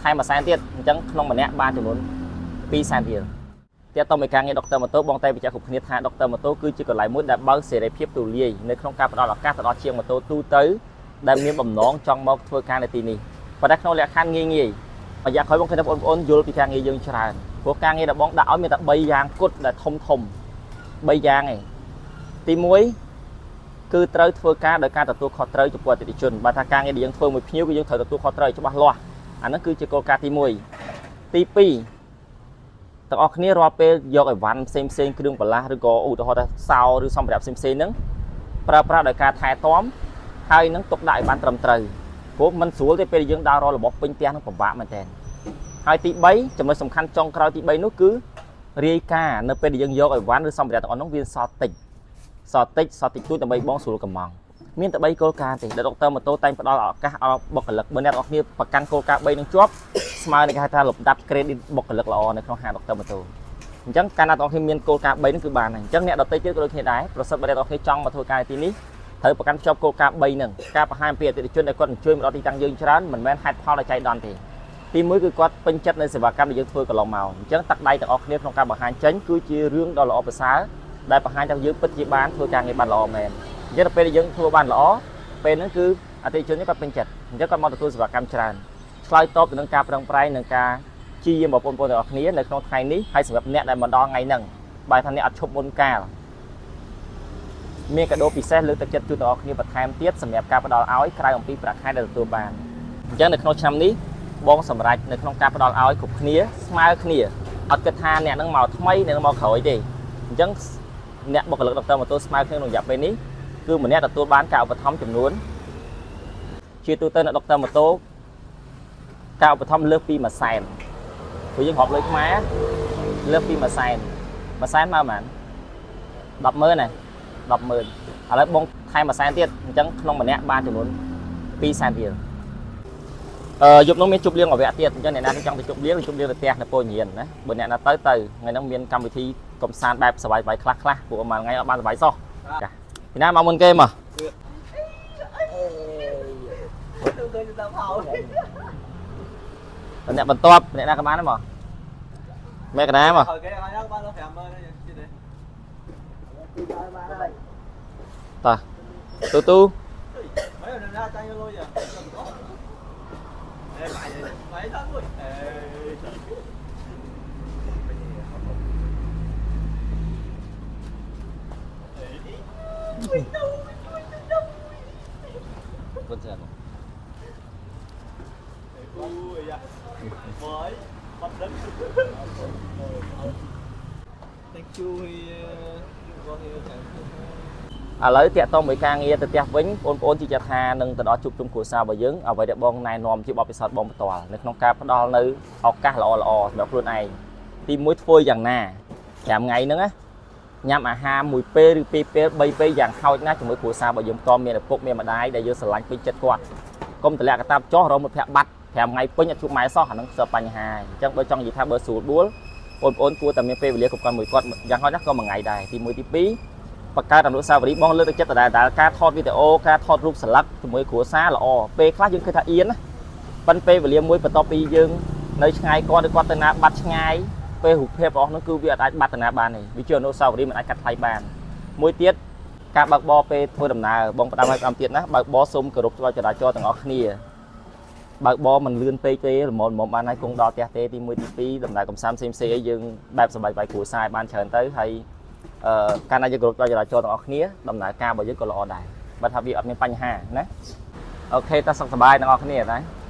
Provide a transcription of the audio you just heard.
ថែម1សែនទៀតអញ្ចឹងក្នុងម្នាក់បានចំនួន2សែនរៀលទាក់ទងមួយការងារដុកទ័រម៉ូតូបងតែបញ្ជាក់គ្រប់គ្នាថាដុកទ័រម៉ូតូគឺជាកន្លែងមួយដែលបើកសេរីភាពទូលាយនៅក្នុងការផ្ដល់ឱកាសទៅដល់ជាងម៉ូតូទូទៅដែលមានបំណងចង់មកធ្វើការនៅទីនេះប៉ុន្តែក្នុងលក្ខខណ្ឌងាយងាយរយៈក្រោយបងឃើញថាបងប្អូនយល់ពីការងារយើងច្រើនព្រោះការងារដែលបងដាក់ឲ្យមានតែ3យ៉ាងគត់ដែលធំធំ3យ៉ាងឯងទី1គឺត្រូវធ្វើការដោយការទទួលខុសត្រូវចំពោះអតិថិជនបើថាការងារដែលយើងធ្វើមួយភ្ញៀវគឺយើងត្រូវទទួលខុសត្រូវច្បាស់លាស់អាហ្នឹងគឺជាគោលការណ៍ទី1ទី2ទាំងអស់គ្នារាល់ពេលយកអីវ៉ាន់ផ្សេងផ្សេងគ្រឿងបន្លាស់ឬក៏ឧទាហរណ៍ថាសោឬសម្ភារៈផ្សេងផ្សេងហ្នឹងប្រើប្រាស់ដោយការថែទាំហើយនឹងទុកដាក់ឲ្យបានត្រឹមត្រូវព្រោះมันស្រួលទេពេលយើងដើររករបស់ពេញផ្ទះហ្នឹងពិបាកមែនទែនហើយទី3ចំណុចសំខាន់ចុងក្រោយទី3នោះគឺរាយការណ៍នៅពេលដែលយើងយកអីវ៉ាន់ឬសម្ភារៈទាំងអស់នោះវាសល់តិចសល់តិចសល់តិចតួចដើម្បីបងស្រួលកំងមានតែ3គោលការណ៍ទេដែលដុកទ័រម៉ូតូតែងផ្ដល់ឱកាសឲ្យបុគ្គលិកបើអ្នកទាំងអស់គ្នាប្រកាន់គោលការណ៍3នឹងជាប់ស្មើនឹងគេហៅថាលំដាប់ credit បុគ្គលិកល្អនៅក្នុងហាងដុកទ័រម៉ូតូអញ្ចឹងកាលណាទាំងអស់គ្នាមានគោលការណ៍3ហ្នឹងគឺបានហើយអញ្ចឹងអ្នកដទៃទៀតក៏ដូចគ្នាដែរប្រសិនបើអ្នកទាំងអស់គ្នាចង់មកធ្វើការទីនេះត្រូវប្រកាន់ភ្ជាប់គោលការណ៍3ហ្នឹងការបង្ហាញអំពីអតិថិជនដែលគាត់អញ្ជើញមកដល់ទីតាំងយើងច្រើនមិនមែនហេតុផលដែលចៃដន្យទេទីមួយគឺគាត់ពេញចិត្តនៅសេវាកម្មដែលយើងធ្វើកន្លងមកអញ្ចឹងទឹកដៃទាំងអស់គ្នាក្នុងការបង្ហាញចេញគឺជារឿងដ៏ល្អប្រសើរដែលបង្ហាញថាយើងពិតជាបានធ្វើការងារបានល្អមែនអញ្ចឹងដល់ពេលដែលយើងធ្វើបានល្អពេលហ្នឹងគឺអតិថិជននេះគាត់ពេញចិត្តអញ្ចឹងគាត់មកទទួលសេវាកម្មច្រើនឆ្លើយតបទៅនឹងការប្រឹងប្រែងនិងការជាយាមបងប្អូនទាំងអស់គ្នានៅក្នុងថ្ងៃនេះហើយសម្រាប់អ្នកដែលមកដល់ថ្ងៃហ្នឹងបែរថាអ្នកអត់ឈប់មុនកាលមានកាដូពិសេសលើកទឹកចិត្តជូនទាំងអស់គ្នាបន្ថែមទៀតសម្រាប់ការផ្ដល់ឲ្យក្រៅអំពីប្រាក់ខែដែលទទួលបានអញ្ចឹងនៅក្នុងឆ្នាំនេះបងសម្រេចនៅក្នុងការផ្ដល់ឲ្យគ្រប់គ្នាស្មើគ្នាអត់គិតថាអ្នកនឹងមកថ្មីអ្នកនឹងមកក្រោយទេអញ្ចឹងអ្នកបុគ្គលិកដុកទ័រម៉ូតូស្មើគ្នាក្នុងរយៈពេលនេះគឺម្នាក់ទទួលបានការឧបត្ថម្ភចំនួនជាទូទៅនៅដុកទ័រម៉ូតូការឧបត្ថម្ភលើសពី1សែនព្រោះយើងរាប់លុយខ្មែរលើសពី1សែន1សែនមកប៉ុន្មាន100000ណា100000ឥឡូវបងថែម1សែនទៀតអញ្ចឹងក្នុងម្នាក់បានចំនួន2សែនរៀលអឺយប់នោះមានជប់លៀងអវៈទៀតអញ្ចឹងអ្នកណាចង់ទៅជប់លៀងជប់លៀងទៅផ្ទះនៅពោធិ៍ញៀនណាបើអ្នកណាទៅទៅថ្ងៃហ្នឹងមានកម្មវិធីកំសាន្តបែបសប្បាយៗខ្លះខ្លះព្រោះប្រហែលថ្ងៃអត់បានសប្បាយសោះចាពីណាមកមុនគេមក tôi cười cho tao phao អ្នកបន្ទាប់អ្នកណាក៏បានដែរមកមេកណាមក thôi cái ai đó ba nó phải mơ đó chứ đi. តោះទូទូ Mấy lần ra trang vô giờ. Ê, mày mày sao vui. Ê. គុណច្រើន Ui da. Mới bắt đứng. Thank you con yêu ឥឡូវតាក់ទងមួយការងារទៅផ្ទះវិញបងប្អូនជឿជាក់ថានឹងទៅដល់ជួបជុំគ្រួសាររបស់យើងអ្វីដែលបងណែនាំជាបទពិសោធន៍បងផ្ទាល់នៅក្នុងការផ្ដល់នៅឱកាសល្អល្អសម្រាប់ខ្លួនឯងទីមួយធ្វើយ៉ាងណា5ថ្ងៃហ្នឹងណាញ៉ាំអាហារមួយពេលឬពីរពេលបីពេលយ៉ាងហោចណាស់ជាមួយគ្រួសាររបស់យើងផ្ទាល់មានឪពុកមានម្ដាយដែលយើងស្រឡាញ់ពេញចិត្តគាត់កុំតម្លាក់កតាបចោះរកមិត្តភក្តិបាត់5ថ្ងៃពេញអត់ជួបម៉ែសោះអាហ្នឹងសើបញ្ហាអញ្ចឹងបើចង់និយាយថាបើស្រួលបួលបងប្អូនគួរតែមានពេលវេលាគ្រប់គ្រាន់មួយគាត់យ៉ាងហោចណាស់ក៏មួយថ្ងៃដែរទី1ទី2 បង្កើតអនុស្សាវរីយ៍បងលើកទឹកចិត្តដដែលដែលការថតវីដេអូការថតរូបស្លឹកជាមួយគ្រួសារល្អពេលខ្លះយើងឃើញថាអៀនណាប៉ិនពេលវេលាមួយបន្ទាប់ពីយើងនៅឆ្ងាយគាត់ឬគាត់ទៅណាបាត់ឆ្ងាយពេលរូបភាពរបស់នោះគឺវាអាចបាត់ទៅណាបានទេវាជាអនុស្សាវរីយ៍មិនអាចកាត់ថ្លៃបានមួយទៀតការបើកបរពេលធ្វើដំណើរបងផ្ដាំឲ្យផ្ដាំទៀតណាបើកបរសូមគោរពច្បាប់ចរាចរណ៍ទាំងអស់គ្នាបើកបរមិនលឿនពេកទេល្មមល្មមបានហើយគង់ដល់ផ្ទះទេទី1ទី2ដំណើរកំសាន្តផ្សេងៗអីយើងបែបសប្បាយៗគ្រួសារឲ្យបានច្រើនទៅហើយ អឺកាលណាយើងគោរពច្បាប់ចរាចរណ៍ទាំងអស់គ្នាដំណើរការរបស់យើងក៏ល្អដែរបើថាវាអត់មានបញ្ហាណាOK តោះសុខសប្បាយទាំងអស់គ្នាណា។